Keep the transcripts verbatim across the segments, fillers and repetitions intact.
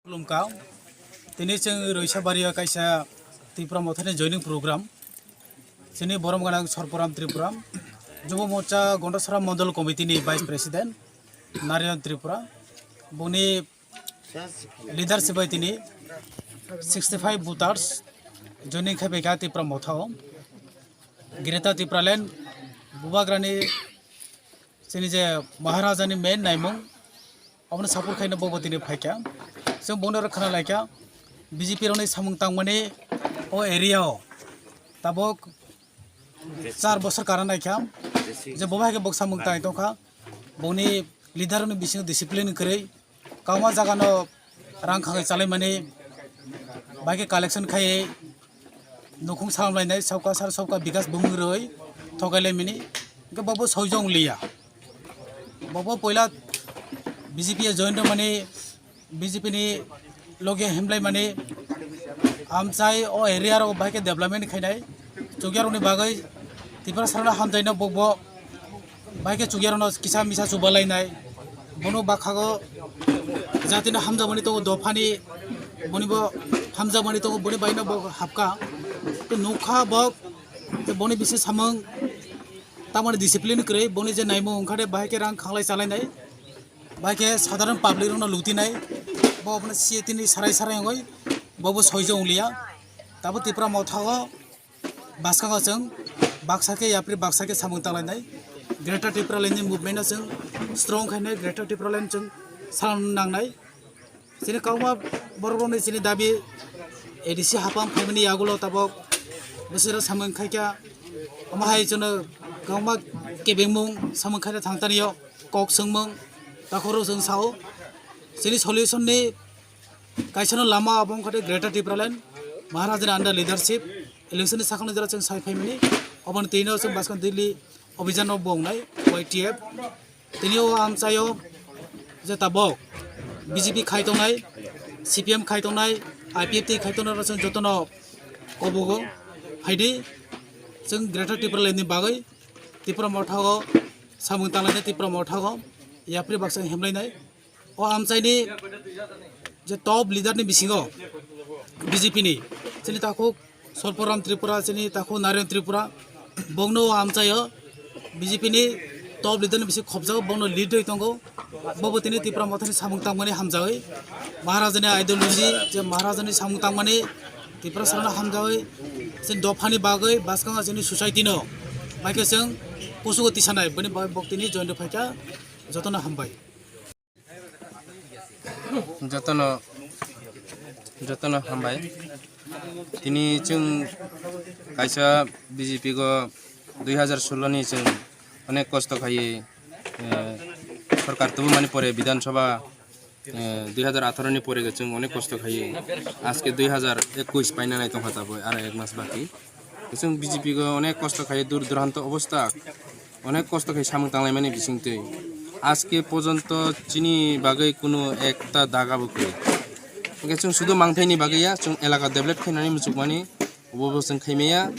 Khulumkha. Tini chwng Roisabari o kaisa Tipra Mothani joining program. Chini borom gwnang Sorporam Tripura, Jubo Morcha Gondasara Mondol Committee ni Vice President Narayan Tripura. Boni leadership bai tini sixty five voters joining khai phaikha Tipra Motha o. Greater Tipraland Bubagrani chini je Maharaja ni main naimung, obono support khaina bobo tini phaikha. Chwng bono khna laikha, B J P rokni samung tangmani o area o tabok char bosor kana naikha, je bobo hai khe bok samung tangwi tongkha. Boni leader rokni bisingo discipline kwrwi, kauma jaga no rang khangwi chalaimani, bai khe collection khai nukhung salam lainai, sauka sar sauka bikas bumung rwi thokai laimani, hwnkhe bobo soijo wng liya. Bobo poila B J P o join rwmani, B J P ni loge himlaimani, amchai o area rok bai khe development khainai, chukya rokni bagwi Tiprasa rokno hamjaino bobo. Bai khe chukya rokno kisa misa chuba lainai. Bono bakhago jatino hamjakmani tongo dophani, bonibo hamjakmani tongo, boni baino bo hapkha. Tei nukha bo, tei boni bisi samung tamoni discipline kwrwi, boni je naimung wngkha de, bahai khe rang khanglai chalainai, bahai khe sadharon public rokno lutinai, bo abono C A T ni sarai sarai wngwi bobo soijo wng liya. Tabo Tipra Motha o bwskango chwng baksa khe yapri baksa khe samung tanglainai. Greater Tipraland ni movement no chwng strong khainai, Greater Tipraland chwng salam nangnai. Chini kauma borok rokni chini dabi A D C hapang phaimani yagulo tabok bwswra samung khaikha, omo hai chwngno kwbangma kebengmung samung khaina thangtanio kok swngmung takhoro chwng sao. Chini solution ni kaisano lama abo wngkha de Greater Tipraland Maharajani under leadership election ni sakangni jora chwng sai phaimani, oboni twino chwng bwskang Delhi obhijan no bo wngnai Y T F. Tini o amchaio je tabok B J P khai tongnai, C P M khai tongnai, I P F T khai tongnai rok chwng jotono kobogo phaidi chwng Greater Tipraland ni bagwi Tipra Motha o samung tanglainai, Tipra Motha o yapri baksa himlainai. O amchaini je top leader ni bisingo B J P ni chini takhuk Sorporam Tripura, chini takhuk Narayan Tripura, bongno o amchaio B J P ni top leader ni bising khopjago, bongno lead rwi tongo. Bobo tini Tipra Mothani samung tangmani hamjawi, Maharajani ideology je Maharajani samung tangmani Tiprasarano hamjawi, chini dophani bagwi bwskango chini society no bai khe chwng kusugo tisanai, bini bagwi bok tini join rw phaikha. Jotono hambai. Jotono, jotono hambai. Tini chwng kaisa B J P go dui hazar solo ni chwng onek kosto khaiwi, eh, sorkar tubumani pore Bidhan Sabha, eh, dui hazar atharo ni pore chwng onek kosto khaiwi aske dui hazar ekush paina nai tongkha taboi aro ek mas baki. Chwng B J P go onek kosto khai dur duranto obostha, onek kosto khai samung tanglaimani bisingtwi. Aske pojonto chini bagwi kunu ekta daga bo kwrwi. Hwnkhe chwng sudu mangthaini bagwi ya, chwng elaka develop khainani muchukmani, obo bo chwng khaimaya.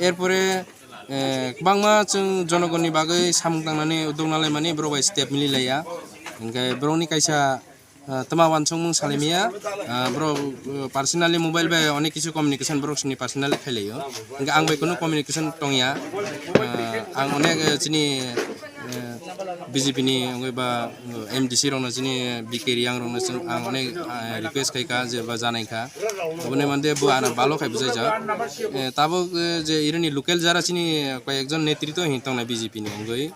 Erpore, eh, kwbangma chwng jonogonni bagwi samung tangnani uduk nalaimani borok bai step mililaiya. Hwnkhe borokni kaisa ah, twma wansukmung salimya, ah, borok, ah, personally mobile bai onek kisu communication borok sini personally khailaio. Hwnkhe ang bai kunu communication tongya. Ah, ang onek, eh, chini, eh, B J P ni wngwi ba, eh, M D C rokno chini B K Riyang rokno chwng ang onek, ah, request khaikha je ba janaikha. Oboni mande bo ano balo khai bujaijak. Eh, tabuk, eh, je irini local jara chini koyekjon netrito hin tongnai B J P ni wngwi.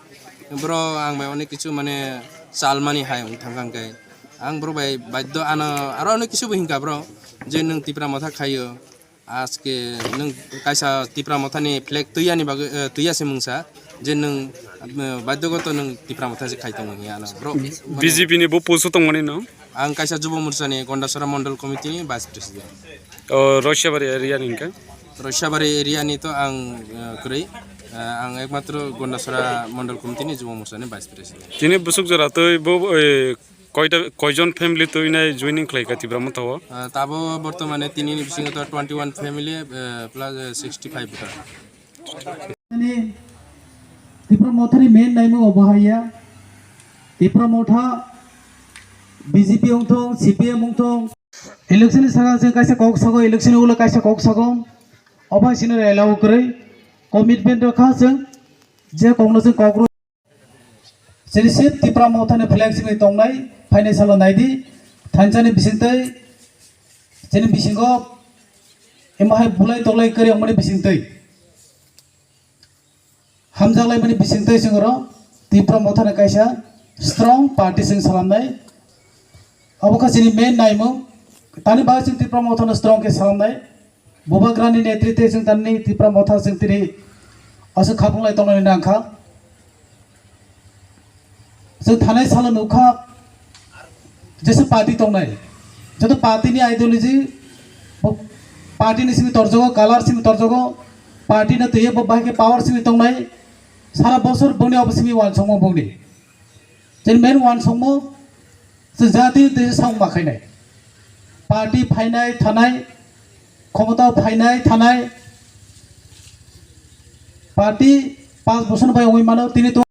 Borok ang bai onek kisu mane chalmani hai wng thangkha hwnkhe. Ang bro bai baidho ano aro ano kisu bo hinkha bro, je nwng Tipra Motha khaio, aske nwng kaisa Tipra Motha ni flag twi yani bagwi, eh, twi ya se mungsa, je nwng, eh, baidhogoto nwng Tipra Motha se khai tongo hiya ano bro. B J P ni bo post o tongmani no? Ang kaisa Jubo Morcha ni Gondasara Mondol Committee ni Vice President. O, Roisabari area ni hinkha? Roisabari area ni to ang, eh, kwrwi, eh, ang ekmatro Gondasara Mondol Committee ni Jubo Morcha ni Vice President. Tini busuk jora twi bo, eh, Koita, koijon family twi nai joining khlai kha Tipra Motha o? Ah, tabo bortomane tini ni bisingo to twenty one family, eh, plus, eh, sixty five voter. Ani Tipra Motha ni main naimung obo haiya. Tipra Motha B J P wngthong, C P M wngthong. Election ni saka chwng kaisa kok sago, election ni ulo kaisa kok sago. Obo hai sino rela ukrwi commitment rokha chwng je kokno chwng kok rw. Chini sip Tipra Motha ni flag simi tongnai, phainai salo naidi, thansa ni bisingtwi, chini bisingo emo hai bulai toklai kwrwi wngmani bisingtwi. Hamjaklaimani bisingtwi chwng oro Tipra Motha ni kaisa strong party chwng salamnai. Obo kha chini main naimung. Tani bagwi chwng Tipra Motha no strong khe salamnai. Bubagrani netritwe chwng tani Tipra Motha chwng tini aswk khapunglai tongnani nangkha. Chwng thanai salo nukha, jesa party tongnai, joto party ni ideology, bo party ni simi torjogo, color simi torjogo, party no twiwi bo bahai khe power simi tongnai, sara bosor bongni obo simi wansukmung bongni. Chini main wansukmung, chwng jati twi samung ma khainai. Party phainai thanai, khomota phainai thanai, party panch bosor bai wngwi mano, tini to